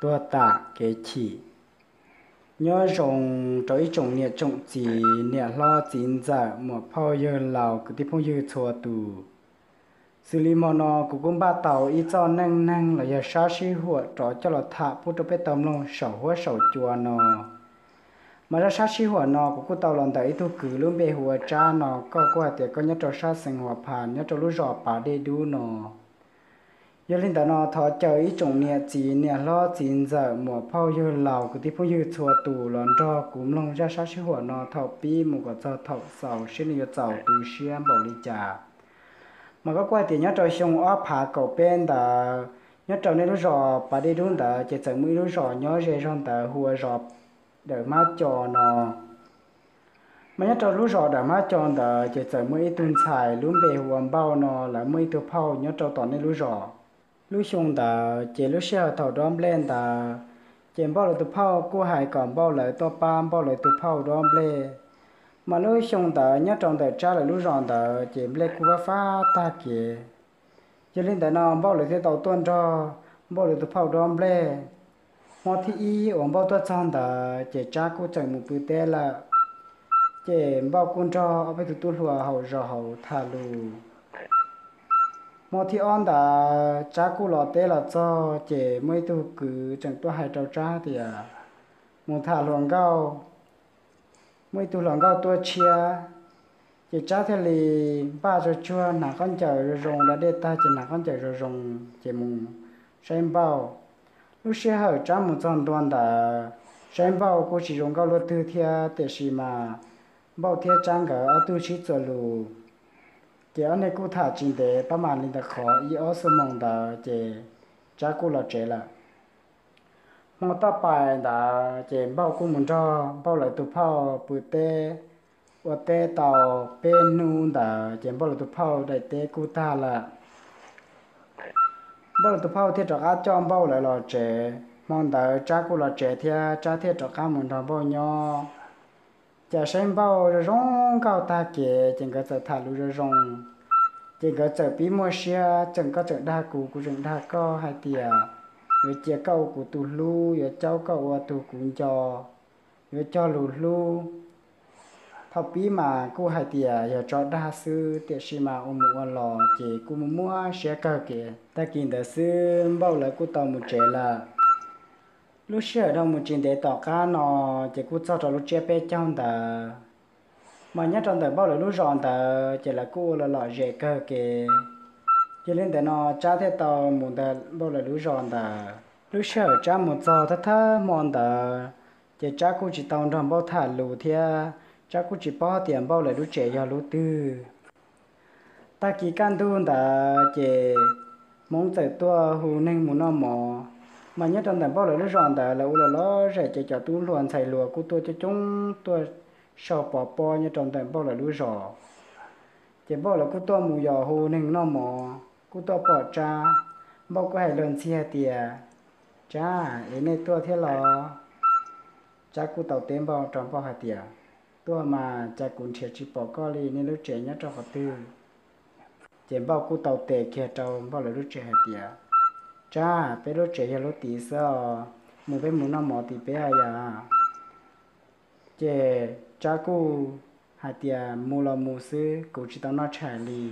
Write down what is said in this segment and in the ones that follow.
Tuag tam kev chim. Nyob zoo rau ib tsoom niam tsoom txiv, niam hlob txiv ntxawm, muam phauj yawg laus, kwv tij phooj ywg txhua tus. Xws li hmo no kuv kuj npaj tau ib txoj neej neeg los yog sab sib huam rov coj los tham pub rau peb tau mloog saum huab saum cua no. Mas zaj sab sib huam no kuv kuj tau los ntawm ib tug kwv lub npe hu ua Tsab no, koj kuj hais tias koj nyob rau sab xeev Huas Phas nyob rau lub zos Pas Dej Dub no. Yog li ntawd no thov caw ib tsoom niam txiv, niam hlob txiv ntxawm, muam phauj yawg laus, kwv tij phooj ywg txhua tus los nrog kuv mloog zaj sab sib huam no thaum pib mus kom txog thaum xaus seb nws yuav txaus tu siab npaum li cas. Mas koj kuj hais tias nyob rau xyoo ob phav kaum peb ntawd, nyob rau nej lub zos Pas Dej Dub ntawd ces txawm muaj ib lub zos nyob ze zog ntawd hu ua zos Dawm Hmab Co no. Mas nyob rau lub zos Dawm Hmab Co ntawd ces txawm muaj ib tug ntxhais lub npe hu ua Npauj no, lawv muaj ib tug phauj nyob rau tom nej lub zos. Lub xyoo ntawd ces lub sij hawm thaum dob nplej ntawd, ces Npauj lawv tus phauj kuj hais kom Npauj lawv tuaj pab Npauj lawv tus phauj dob nplej. Mas lub xyoo ntawd nyob rau ntawm Tsab lawv lub zos ntawd ces nplej kuj fab fab tag kev. Yog li ntawd no Npauj lawv thiaj tau tuaj nrog Npauj lawv tus phauj dob nplej. Hmo thib ib uas Npauj tuaj txog ntawd ces Tsab kuj tseem mus pw teb lawm. Ces Npauj kuj nrog ob peb tug tub hluas hauv zos hauv tham lus. Hmo thib ob ntawd Tsab kuj los teb los txog ces muaj ib tug kwv tseem tuaj hais rau Tsab tias mus tham hluas nkauj, muaj ib tug hluas nkauj tuaj tshiab. Ces Tsab thiaj li npaj tsuag tsuag hnav khaub ncaws zoo zoo, da dej tag ces hnav khaub ncaws zoo zoo ces mus saib Npauj. Lub sij hawm Tsab mus txog ntua ntawd, saib Npauj kuj tsis zoo nkauj luaj twg thiab, tiam sis mas Npauj thiab Tsab nkawd ob tug sib txuas lus, ces ob neeg kuj tham tsis ntev, pab mam li ntawd qhov ib ob xuab moos ntawd ces Tsab kuj los tsev lawm. Hmo toj pais ntawd ces Npauj kuj mus nrog Npauj lawv tus phauj pw teb, ua teb tau peb hnub ntawd ces Npauj lawv tus phauj daim teb kuj tag lawm. Npauj lawv tus phauj thiaj rov qab coj Npauj lawv los tsev. Hmo ntawd Tsab kuj los tsev thiab, Tsab thiaj rov qab mus nrog Npauj nyob. Cas saib Npauj zoo zoo nkauj tag kev ces nkawd txawm tham lus zoo zoo. Ces nkawd txawm pib muaj siab, tseem koj tseem dag kuv, kuv tseem dag koj hais tias yuav cia koj ua kuv tus hlub, yuav caub koj ua tus kuv nco, yuav cog lus hlub. Thaum pib mas kuj hais tias yog tso dag xwb, tiam sis mas ua mus ua los ces kuj muaj muaj siab kawg kev. Tag kis ntawd xwb Npauj lawv kuj tau mus tsev lawm. Lub sij hawm dhau mus tsis ntev tom qab no ces kuj txog rau lub tsiab peb caug ntawd. Mas nyob rau ntawm Npauj lawv lub zos ntawd ces lawv kuj ua los lom zem kawg kev. Yog li ntawd no Tsab thiaj tau mus ntawm Npauj lawv lub zos ntawd. Lub sij hawm Tsab mus txog thawj thawj hmo ntawd, ces Tsab kuj tsis tau nrog Npauj tham lus thiab, Tsab kuj tsis paub tias Npauj lawv lub tsev yog lub twg. Tag kis kaj ntug ntawd ces Hmoob txawm tuaj hu neeg mus noj mov. Mas nyob rau ntawm Npauj lawv lub zos ntawd lawv ua los lom zem ces cov tub hluas ntxhais hluas kuj tuaj coob coob tuaj sau pov pob nyob rau ntawm Npauj lawv lub zos. Ces Npauj lawv kuj tuaj mus yos hu neeg noj mov, kuj tuaj pom Tsab. Npauj kuj hais luag ntxhi hais tias, Tsab, es nej tuaj thiab los? Tsab kuj tau teb Npauj rau Npauj hais tias, Tuaj mas, cas kuv nrhiav tsis pom koj li, nej lub tsev nyob rau qhov twg? Ces Npauj kuj tau tes kiag rau Npauj lawv lub tsev hais tias, Tsab, peb lub tsev yog lub tid xwb os, mus peb mus noj mov tim peb os yom. Ces Tsab kuj hais tias, Mus los mus xwb, kuv tsis tau noj tshais li.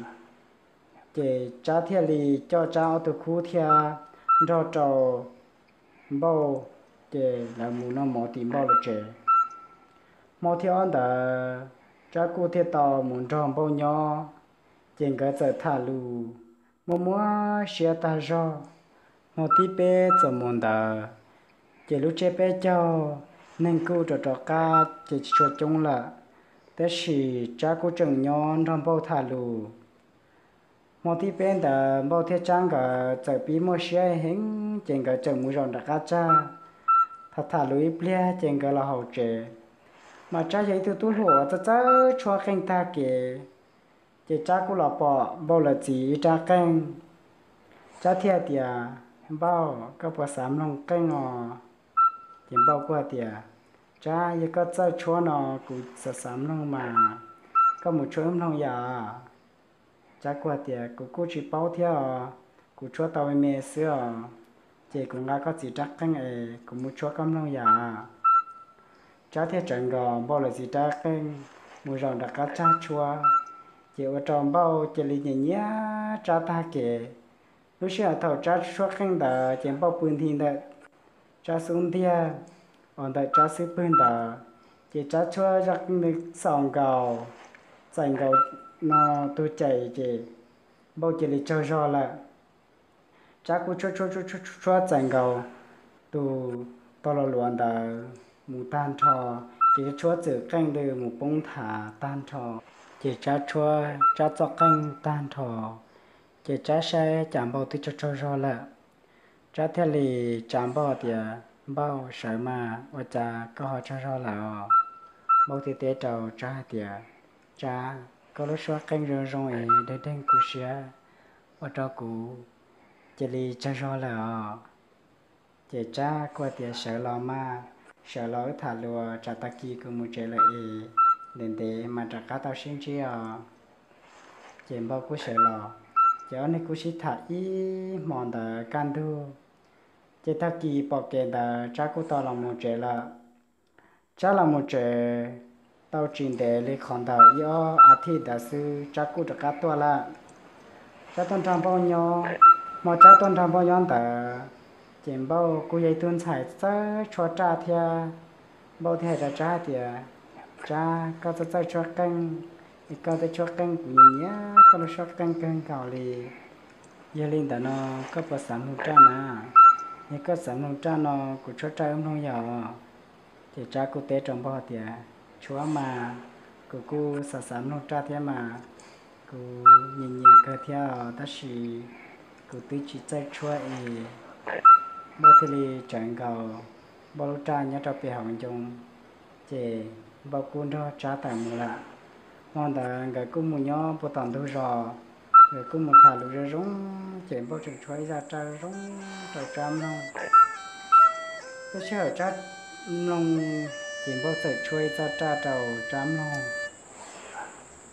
Ces Tsab thiaj li coj Tsab ob tug khub thiab nrog rau Npauj, ces lawv mus noj mov tim Npauj lawv tsev. Hmo thib ob ntawd Tsab kuj thiaj tau mus nrog Npauj nyob, ces nkawd txawm tham lus muaj muaj siab tag zog. Hmo thib peb txuas mus ntawd, ces lub tsiab peb caug neeg kuj rov rov qab ces tsis tshua coob lawm, tab sis Tsab kuj tseem nyob nrog Npauj tham lus. Hmo thib peb ntawd Npauj thiab Tsab nkawd txawm pib muaj siab heev, ces nkawd tseem mus zaum nram qab tsag, tham tham lus ib pliag ces nkawd los hauv tsev. Mas Tsab yog ib tug tub hluas uas txawj txawj tshuab qeej tag kev, ces Tsab kuj los pom Npauj lawv txiv ib rab qeej. Tsab thiaj tias, Npauj, koj puas xav mloog qeej os? Ces Npauj kuj hais tias, Tsab, yog koj txawj tshuab no kuv xav xav mloog mas, koj mus tshuab wb mloog yom. Tsab kuj hais tias, Kuv kuj tsis paub thiab os, kuv tshuab tau me me xwb os. ces kuv nqa koj txiv rab qeej es kuv mus tshuab koj mloog yom. Tsab thiaj tsawv nkaus Npauj lawv txiv rab qeej mus zaum nram qab tsag tshuab, ces ua rau Npauj cia li nyiam nyiam Tsab tag kev. Lub sij hawm thaum Tsab tshuab qeej ntawd ces Npauj pw nthi ntawm Tsab xub ntiag, uas ntawm Tsab xub pwg ntawd, ces Tsab tshuab zaj qeej xaus nkaus, txais nkaus no tug cais ces Npauj cia li tsaug zog lawm. Tsab kuj tshuab tshuab tshuab txais nkaus tus tog los luav ntawd mus tag nrho, ces tshuab txwm qeej ntawd mus poob nthav tag nrho, ces Tsab tshuab Tsab txoj qeej tag nrho, ces Tsab saib cas Npauj twb tsaug tsaug zog lawm. Tsab thiaj li tsa Npauj tias, Npauj, sawv mas, ua cas koj ho tsaug zog lawm os? Npauj thiaj teb rau Tsab hais tias, Tsab, koj lub suab qeej zoo zoo es deeg deeg kuv siab, ua rau kuv cia li tsaug zog lawm os. Ces Tsab kuj tias, Sawv los mas, sawv los wb tham lus, tsam tag kis kuv mus tsev lawm es ntev ntev mas rov qab tau sib ntsib os. Ces Npauj kuj sawv los, ces ob neeg kuj sib tham ib hmo ntawd kaj ntug. Ces tag kis pom kev ntawd Tsab kuj tau los mus tsev lawm. Tsab los mus tsev tau tsis ntev li qhov ntawd ib ob as thiv ntawd xwb Tsab kuj rov qab tuaj lawm. Tsab tuaj nrog Npauj nyob, hmo Tsab tuaj nrog Npauj nyob ntawd, ces Npauj kuj yog ib tug ntxhais txawj tshuab raj thiab. Npauj thiaj hais rau Tsab hais tias, Tsab, koj txawj txawj tshuab qeej, es koj tej tshuab qeej kuv nyiam nyiam koj lub suab qeej kawg nkaus li. Yog li ntawd no koj puas xav mloog raj na? Yog koj xav mloog raj no kuv tshuab raj wb mloog yom. Ces Tsab kuj teb rau Npauj tias, Tshuab mas, kuv kuj xav xav mloog raj thiab mas, kuv nyiam nyiam kawg thiab os, tab sis kuv twb tsis txawj tshuab es. Npauj thiaj li tsawv nkaus Npauj lub raj nyob rau pem hauv ncoo, ces Npauj kuj nrog Tsab tawm mus lawm. Hmo ntawd nkawd kuj mus nyob puag tom ntug zos, nkawd kuj mus tham lus zoo zoo, ces Npauj tseem tshuab ib zaj raj zoo rau Tsab mloog. Lub sij hawm Tsab mloog, ces Npauj txawm tshuab ib zaj raj rau Tsab mloog.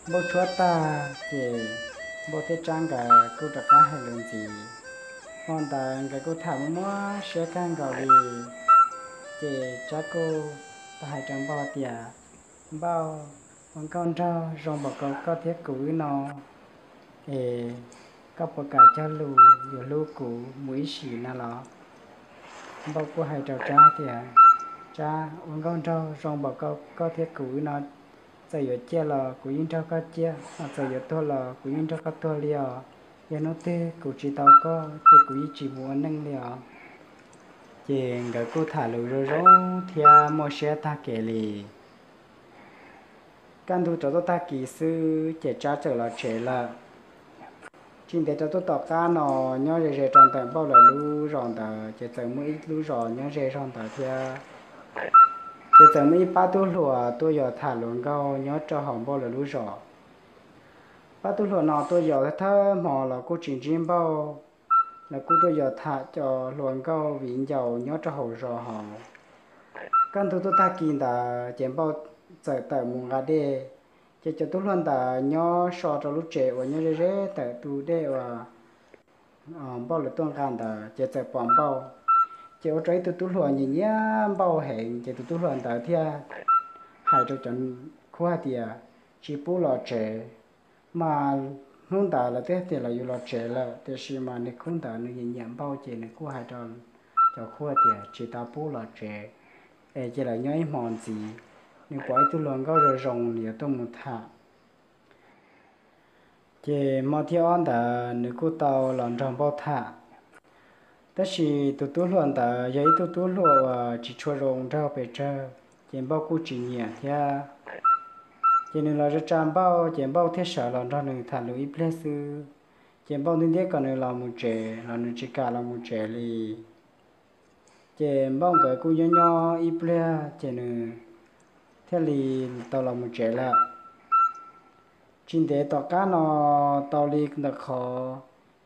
Npauj tshuab tag ces Npauj thiab Tsab nkawd kuj rov qab hais lus ntxiv. Hmo ntawd nkawd kuj tham muaj muaj siab kawg nkaus li. Ces Tsab kuj tau hais rau Npauj tias, Npauj, ua nkauj nraug zoo npaum koj thiab kuv wb no, es koj puas kam cog lus yuav hlub kuv mus ib sim na los? Npauj kuj hais rau Tsab tias, Tsab, ua nkauj nraug zoo npaum koj thiab kuv wb no, txawm yuav ciaj los kuv yeej nrog koj ciaj, ho txawm yuav tuag los kuv yeej nrog koj tuag li os. Yog hnub twg kuv tsis tau koj ces kuv yeej tsis mus ua neej li os. Ces nkawd kuj tham lus zoo zoo thiab muaj siab tag kev li. Kaj ntug rov tuaj tag kis xwb ces Tsab txawm los tsev lawm. Tsis ntev rau tuaj tom qab no, nyob ze ze rau ntawm Npauj lawv lub zos ntawd ces txawm muaj ib lub zos nyob ze zog ntawd thiab. Ces txawm muaj ib pab tub hluas tuaj yos tham hluas nkauj nyob rau hauv Npauj lawv lub zos. Pab tub hluas no tuaj yos thawj hmo los kuj tsis ntsib Npauj, lawv kuj tuaj yos tham cov hluas nkauj viv ncaus nyob rau hauv zos hauv. Kaj ntug tuaj tag kis ntawd ces Npauj txawm tawm mus nqa dej, ces cov tub hluas ntawd nyob so rau lub tsev uas nyob ze ze ntawm tus dej uas Npauj lawv tuaj nqa ntawd ces txawm pom Npauj. Ces ua rau ib tug tub hluas nyiam nyiam Npauj heev, ces tus tub hluas ntawd thiaj hais rau cov khub hais tias, Tsis pub los tsev. Mas hnub ntawd lawv twb tias lawv yuav los tsev lawm, tiam sis mas nws khub ntawd nws nyiam nyiam Npauj, ces nws kuj hais rau cov khub tias tsis tau pub los tsev, es cia lawv nyob ib hmo ntxiv, nws pom ib tug hluas nkauj zoo zoo nws yuav tuaj mus tham. Ces hmo thib ob ntawd nws kuj tau los nrog Npauj tham. Tab sis tus tub hluas ntawd yog ib tug tub hluas uas tsis tshua zoo nraug pes tsawg, ces Npauj kuj tsis nyiam thiab. Ces nws los tsa tsa Npauj, ces Npauj thiaj sawv los nrog nws tham lus ib pliag xwb. Ces Npauj ntiab ntiab kom nws los mus tsev los nws tsis kam los mus tsev li. Ces Npauj nkawd kuj nyob nyob ib pliag ces nws thiaj li tau los mus tsev lawm. Tsis ntev tom qab no, tau li ntawm qhov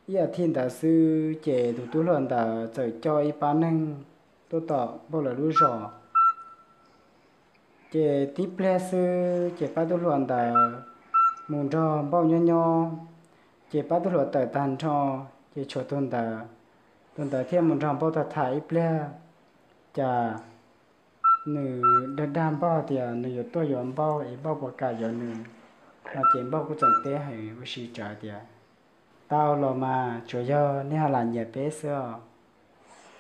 ib as thiv ntawd xwb, ces tus tub hluas ntawd txawm coj ib pab neeg tuaj tom Npauj lawv lub zos. Ces tib pliag xwb ces pab tub hluas ntawd mus nrog Npauj nyob nyob, ces pab tub hluas tawm tag nrho, ces tshuav tus ntawd Tus ntawd thiaj mus nrog Npauj tham tham ib pliag, cas nws dag dag Npauj tias nws yuav tuaj yuav Npauj es Npauj puas kam yuav nws no. Ces Npauj kuj tseem teb hais ua si tsav tias, tau los mas, tsuas yog nej ho lam nyiam peb xwb os.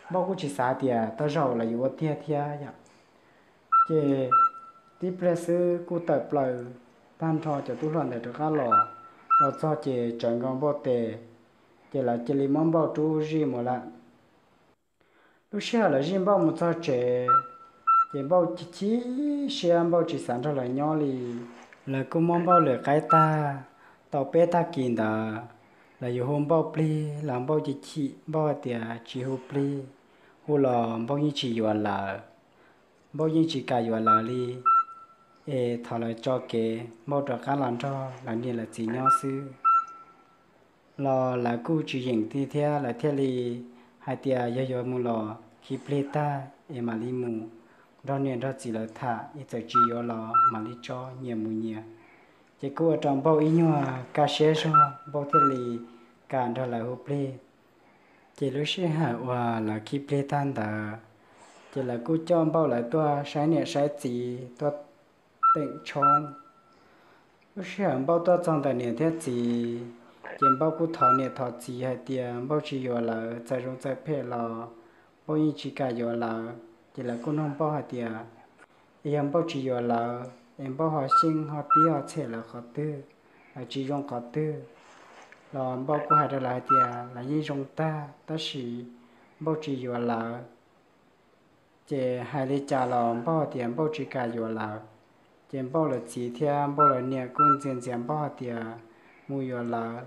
Npauj kuj tsis xav tias tej zaum lawv yuav ua tiag thiab yom. Ces tib pliag xwb kuj tawm plaws tag nrho cov tub hluas ntawd rov qab los. Los txog ces tsawv nkaus Npauj tes, ces lawv cia li muab Npauj rub zij mus lawm. Lub sij hawm lawv zij Npauj mus txog tsev, ces Npauj chim chim siab, Npauj tsis xav nrog lawv nyob li. Lawv kuj muab Npauj lwm qaib tag. Tau peb tag kis ntawd, lawv yuav hu Npauj plig los Npauj chim chim, Npauj hais tias tsis hu plig, hu los Npauj yeej tsis yuav lawv. Npauj yeej tsis kam yuav lawv li, es thov lawv tso kev Npauj rov qab los nrog lawv niam lawv txiv nyob xwb. Los lawv kuj tsis yeem li thiab, lawv thiaj li hais tias yog yuav mus los khi plig tag es mam li mus nrog niam nrog txiv lawv tham, es txawm tsis yuav los mam li tso, nyias mus nyias. Ces kuj ua rau Npauj ib nyuag kaj siab zog, Npauj thiaj li kam nrog lawv hu plig. Ces lub sij hawm uas lawv khi plig tag ntawd, ces lawv kuj coj Npauj lawv tuaj saib niam saib txiv, tuaj teem tshoob. Lub sij hawm Npauj tuaj txog ntawm niam thiab txiv, ces Npauj kuj thov niam thov txiv hais tias Npauj tsis yuav lawv, txawm zoo txawm phem los Npauj yeej tsis kam yuav lawv. Ces lawv kuj nug Npauj hais tias, es yog Npauj tsis yuav lawv es Npauj ho xyeej ho tib ho txhem lawv qhov twg, lawv tsis zoo qhov twg? Los Npauj kuj hais rau lawv hais tias lawv yeej zoo tag, tab sis Npauj tsis yuav lawv. Ces hais li cas los Npauj tias Npauj tsis kam yuav lawv. Ces Npauj lawv txiv thiab Npauj lawv niam kuj ntxias ntxias Npauj hais tias mus yuav lawv,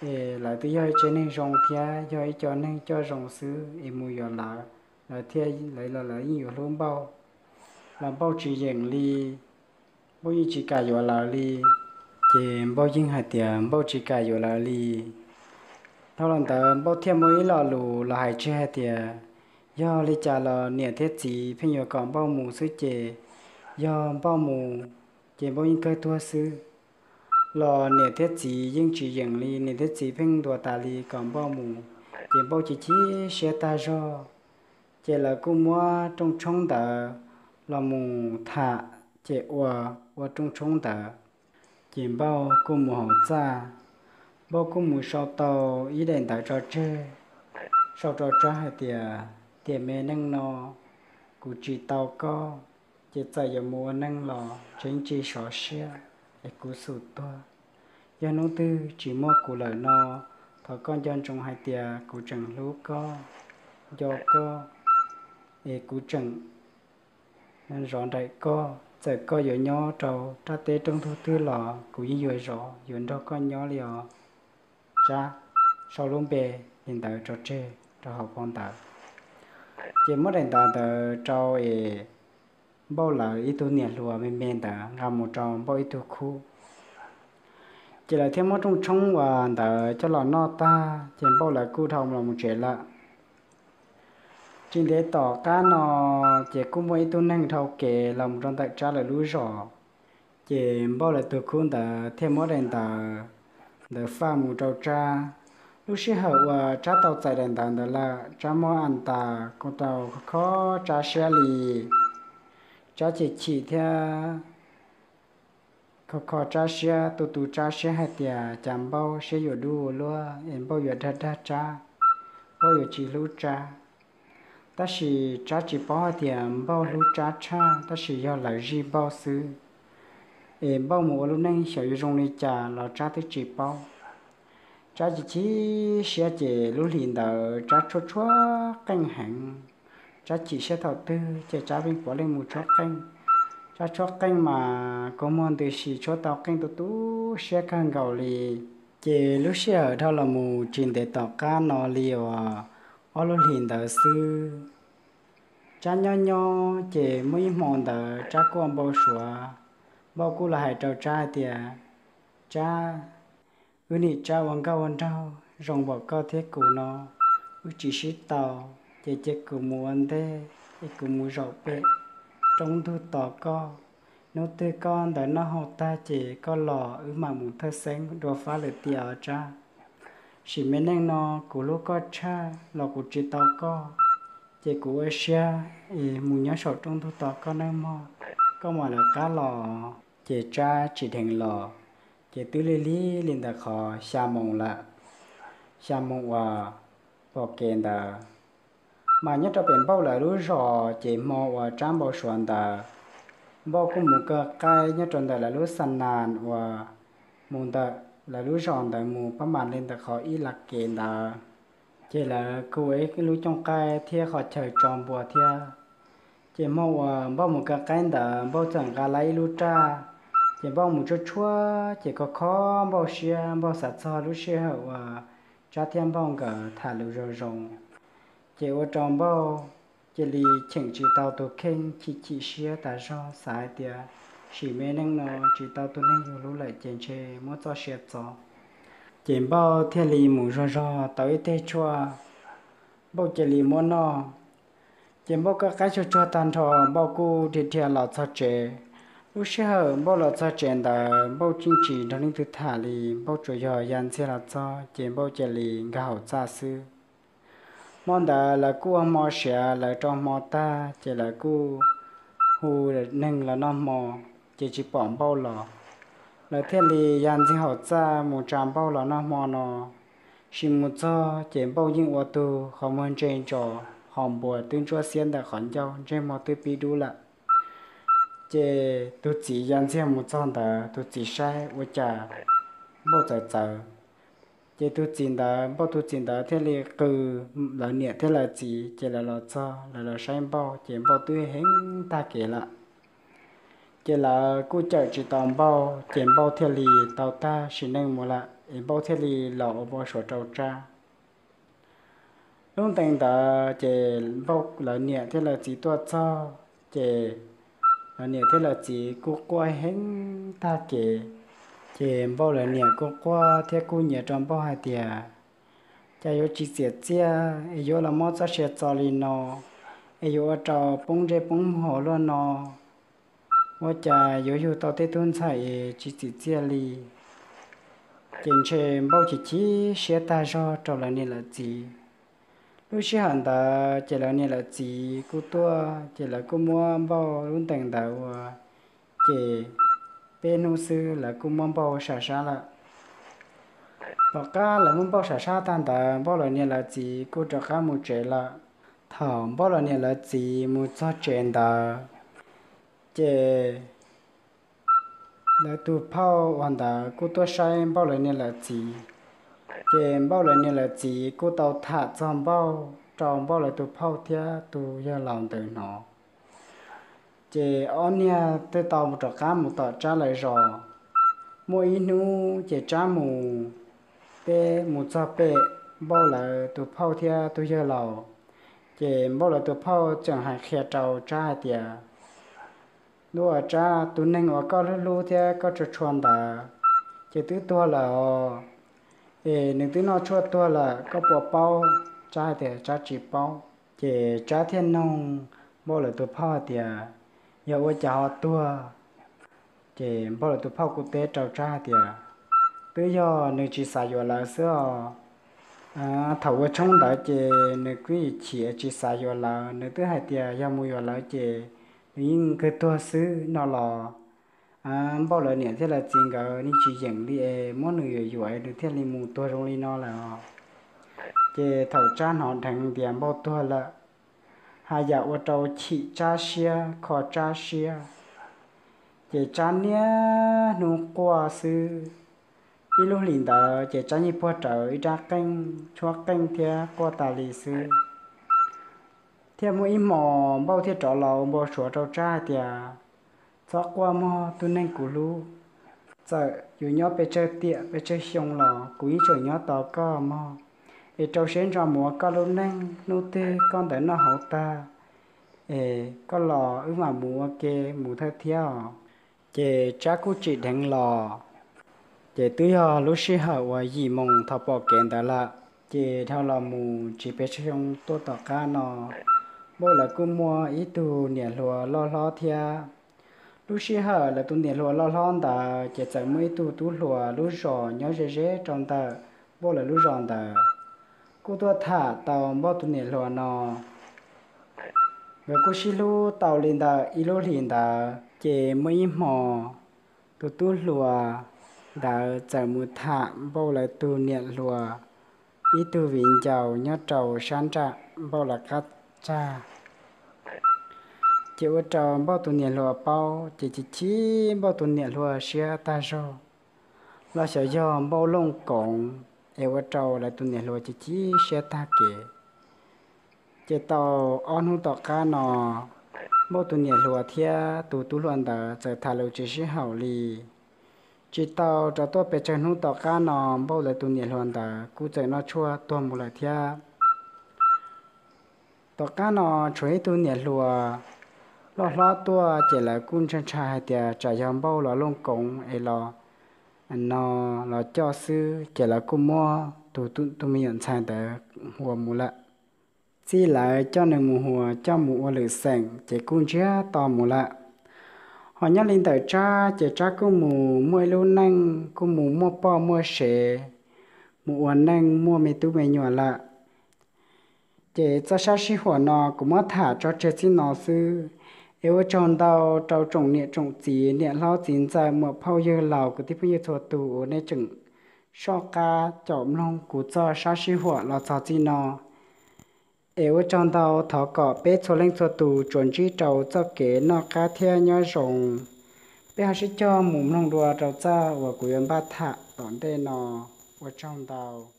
es lawv twb yog ib tsev neeg zoo thiab yog ib co neeg coj zoo xwb, es mus yuav lawv, lawv thiaj, lawv los lawv yeej yuav hlub Npauj. Los Npauj tsis yeem li, Npauj yeej tsis kam yuav lawv li. Ces Npauj yeej hais tias Npauj tsis kam yuav lawv li. Dhau los ntawd Npauj thiaj muaj ib lo lus los hais tseg hais tias, yog li cas los niam thiab txiv pheej yuav kom Npauj mus xwb, ces yog Npauj mus ces Npauj yeej kawg tuag xwb. Los niam thiab txiv yeej tsis yeem li, niam thiab txiv pheej ntuas tas li kom Npauj mus, ces Npauj chim chim siab tag zog. Ces lawv kuj muab rooj tshoob ntawd los mus tham, ces ua, ua rooj tshoob ntawd, ces Npauj kuj mus hauv txaj. Npauj kuj mus sau tau ib daim ntawv tso tseg, sau rau Tsab hais tias, tiam me neej no kuv tsis tau koj, ces txawm yuav mus ua neej los tseeb tsis sov siab, es kuv xum tuag. Yog hnub twg tsis muaj kuv lawm no, thov koj nco ntsoov hais tias kuv tseem hlub koj, nco koj, es kuv tseem zov nraim koj. Txawm koj yuav nyob rau rab teb roob ntug twg los kuv yeej yuav zov, yuav nrog koj nyob li os. Tsab, sau lub npe li ntawd tso tseg rau hauv phau ntawv. Ces muab daim ntawv ntawd rau es Npauj lawv ib tug niam hluas me me ntawd nqa mus rau Npauj ib tug khub. Ces lawv thiaj muab rooj tshoob uas ntawd coj los noj tag, ces Npauj lawv kuj dhau los mus tsev lawm. Tsis ntev tom qab no, ces kuj muaj ib tug neeg dhau kev los mus rau ntawm Tsab lawv lub zos. Ces Npauj lawv tus khub ntawd thiaj muab daim ntawv ntawd faj mus rau Tsab. Lub sij hawm uas Tsab tau txais daim ntawv ntawd lawm, Tsab muab as tas kuj tau kho Tsab siab li. Tsab chim chim thiab kho kho Tsab siab, tu tu Tsab siab hais tias cas Npauj siab yuav dub ua luaj es Npauj yuav dag dag Tsab, Npauj yuav tsis hlub Tsab. Tab sis Tsab tsis paub hais tias Npauj hlub Tsab tshaj, tab sis yog lawv zij Npauj xwb. Es Npauj mus ua lub neej xyov yuav zoo li cas los Tsab twb tsis paub. Tsab chim chim siab ces lub hlis ntawd Tsab tshuab tshuab qeej heev. Tsab chim siab thaum twg ces Tsab pheej puav leej mus tshuab qeej. Tsab tshuab qeej mas kua muag ntws si tshuab tau qeej tu tu siab kawg nkaus li. Ces lub sij hawm dhau los mus tsis ntev tom qab no li uas ob lub hlis ntawd xwb, Tsab nyob nyob ces muaj ib hmo ntawd Tsab kuj ua npau suav, Npauj kuj los hais rau Tsab hais tias, Tsab, wb niam Tsab ua nkauj ua nraug zoo npaum koj thiab kuv no, wb tsis sib tau, ces cia kuv mus ua ntej es kuv mus zaum pem roob ntug tos koj. Hnub twg koj ntawm noj haus tag ces koj los wb mam mus thawj xeeb dua fab lwm tiam os Tsab. Sim me neej no kuv hlub koj tshaj los kuv tsis tau koj, ces kuv ua siab es mus nyob saum rooj ntug tos koj nawb mog, koj mam lawv qab los. Ces Tsab tsim dheev los, ces twb lig lig li ntawm qhov xya moos lawm, xya moos uas pom kev ntawd. Mas nyob rau pem Npauj lawv lub zos ces hmo uas Tsab npau suav ntawd, Npauj kuj mus kaw qaib nyob rau ntawm lawv lub xa nas uas mus ntawm lawv lub zos ntawd mus pab mam li ntawm qhov ib las kev ntawd. Ces lawv kuj ua ib lub cooj qaib thiab qhov chaw tso npua thiab. Ces hmo uas Npauj mus kaw qaib ntawd Npauj txawm nqa lawm ib lub raj, ces Npauj mus tshuab tshuab ces khov kho Npauj siab, Npauj xav txog lub sij hawm uas Tsab thiab Npauj nkawd tham lus zoo zoo. Ces ua rau Npauj cia li cheem tsis tau tus kheej, chim chim siab tas zog xav hais tias sim me neej no tsis tau tus neeg yus hlub lawm ces ntshe muab txoj sia txo. Ces Npauj thiaj li mus zog zog tau ib teg tshuaj, Npauj cia li muab noj. Ces Npauj kaw qaib tsuag tsuag tag nrho Npauj kuj dhia dhia los txog tsev. Lub sij hawm Npauj los txog tsev ntawd Npauj tsis nrog leej twg tham li, Npauj tsuas yog ya ntxiag los txog ces Npauj cia li nkag hauv txaj xwb. Hmo ntawd lawv kuj ua hmo siav lawv rau hmo tag ces lawv kuj hu neeg los noj hmo, ces tsis pom Npauj los. Lawv thiaj li ya ntxiag hauv txaj mus tsa Npauj los noj hmo no. Sim mus txog ces Npauj yeej ua tug qhov muag ntse ntsos, ho npua twb ntsuab xiab ntawm qhov ncauj, ntsej muag twb pib dub lawm. Ces tus txiv ya ntxiag mus txog ntawd tus txiv saib ua cas Npauj txawv txawv. Ces tus txiv ntawd, Npauj tus txiv ntawd thiaj li qw lawv niam thiab lawv txiv, ces lawv los txog lawv los saib Npauj ces Npauj twb heev tag kev lawm. Ces lawv kuj cawm tsis tau Npauj ces Npauj thiaj li tau tag sim neej mus lawm es Npauj thiaj li los ua npau suav rau Tsab. Lub ntees ntawd ces Npauj lawv niam thiab lawv txiv tuaj txog, ces lawv niam thiab lawv txiv kuj quaj heev tag kev. Ces Npauj lawv niam kuj quaj thiab kuj nyiav rau Npauj hais tias, cas yuav tsis txiam txiaj es yuav los muab txoj sia txo li no, es yuav ua rau poob ntsej poob muag luaj no, ua cas yuav yug tau tej tug ntxhais es tsis txiam txiaj li. Ces ntshe Npauj chim chim siab tag zog rau lawv niam lawv txiv. Lub sij hawm ntawd ces lawv niam lawv txiv kuj tuaj, ces lawv kuj muab Npauj lub ntees ntawd ua, ces peb hnub xwb lawv kuj muab Npauj sam sab lawm. Tom qab lawv muab Npauj sam sab tag ntawd Npauj lawv niam lawv txiv kuj rov qab mus tsev lawm. Thaum Npauj lawv niam lawv txiv mus txog tsev ntawd, ces lawv tus phauj uas ntawd kuj tuaj saib Npauj lawv niam lawv txiv. Ces Npauj lawv niam lawv txiv kuj tau tham txog Npauj rau Npauj lawv tus phauj thiab tus yawg laus ntawd hnov. Ces ob niag twb tau rov qab mus tom Tsab lawv zos. Muaj ib hnub ces Tsab mus, peb mus txog pem Npauj lawv tus phauj thiab tus yawg laus. Ces Npauj lawv tus phauj tseem hais qhia rau Tsab hais tias, Ntuj, Tsab, tus neeg uas koj hlub hlub thiab koj tshua tshua ntawd ces twb tuag lawm os. Es nws twb noj tshuaj tuag lawm, koj puas paub? Tsab hais tias Tsab tsis paub. Ces Tsab thiaj noog Npauj lawv tus phauj hais tias, Yog ua cas ho tuag? Ces Npauj lawv tus phauj kuj teb rau Tsab hais tias, Twb yog nws tsis xav yuav lawv xwb os. Thaum ua tshoob ntawd ces nws kuj chim tsis xav yuav lawv, nws twb hais tias yog mus yuav lawv ces nws yeej kawg tuag xwb no los. Npauj lawv niam thiab lawv txiv nkawd yeej tsis yeem li es muab nws yuam yuam nws thiaj li mus tuag zoo li no lawm os. Ces thaum Tsab hnov dheev tias Npauj tuag lawm, haj yam ua rau chim Tsab siab kho Tsab siab. Ces Tsab niaj hnub quaj xwb. Ib lub hlis ntawd ces Tsab yeej puag rawv ib rab qeej, tshuab qeej thiab quaj tas li xwb. Thiaj muaj ib hmos Npauj thiaj rov los ua npau suav rau Tsab hais tias, Txhob quaj mog tus neeg kuv hlub. Txawm yuav nyob pes tsawg tiam pes tsawg xyoo los kuv yeej tseem nyob tos koj mog. Es rau siab ntso mus ua koj lub neej, hnub twg koj ntawv noj hauv tag es koj los wb mam mus ua ke mus thawj thiab os. Ces Tsab kuj tsim dheev los. Ces twb yog lub sij hawm uas yim moos thaum pom kev ntawd lawm. Ces dhau los mus tsis pes tsawg xyoo tuaj tom qab no, Npauj lawv kuj muaj ib tug niam hluas loj hlob thiab. Lub sij hawm lawv tus niam hluas loj hlob ntawd ces txawm muaj ib tug tub hluas lub zos nyob ze ze rau ntawm Npauj lawv lub zos ntawd, kuj tuaj tham tau Npauj tus niam hluas no. Nkawd kuj sib hlub tau li ntawm ib lub hlis ntawd ces muaj ib hmo tus tub hluas ntawd txawm mus tham Npauj lawv tus niam hluas ib tug viv ncaus nyob rau sab nram Npauj lawv qab tsag. Ces ua rau Npauj tus niam hluas paub ces chim chim Npauj tus niam hluas siab tag zog, los xyov yog Npauj Looj Koov es ua rau lawv tus niam hluas chim chim siab tag kev. Ces tau ob hnub tom qab no, Npauj tus niam hluas thiab tus tub hluas ntawd txawm tham lus tsis sib haum li. Tsis tau rau tuaj pes tsawg hnub tom qab no, Npauj lawv tus niam hluas ntawd kuj txawm noj tshuaj tuag mus lawm thiab. Tom qab no tshuav ib tug niam hluas loj hlob tuaj ces lawv kuj ntshai ntshai hais tias tsam yog Npauj los Looj Koov es los no los coj xwb ces lawv kuj muab tus, tus me nyuam ntxhais ntawd hua mus lawm. Txij lawv coj nws mus hua coj mus ua lwm xeem ces kuj ntsiag to mus lawm. Ho nyob li ntawm Tsab ces Tsab kuj mus muaj ib lub neej kuj mus muaj poj muaj sev, mus ua neej muaj me tub me nyuam lawm. Ces txoj sab sib huam no kuv muab tham tso tseg txij no xwb. Es ua tsaug ntau rau tsoom niam tsoom txiv, niam hlob txiv ntxawm, muam phauj yawg laus, kwv tij phooj ywg txhua tus uas nej tseem soj qab caum mloog kuv txoj sab sib huam los txog txij no. Es ua tsaug ntau, thov kom peb txhua leej txhua tus tsuas ntsib rau txoj kev noj qab thiab nyob zoo. Peb ho sib cog mus mloog dua rau txoj uas kuv yuav npaj tham tom ntej no. Ua tsaug ntau.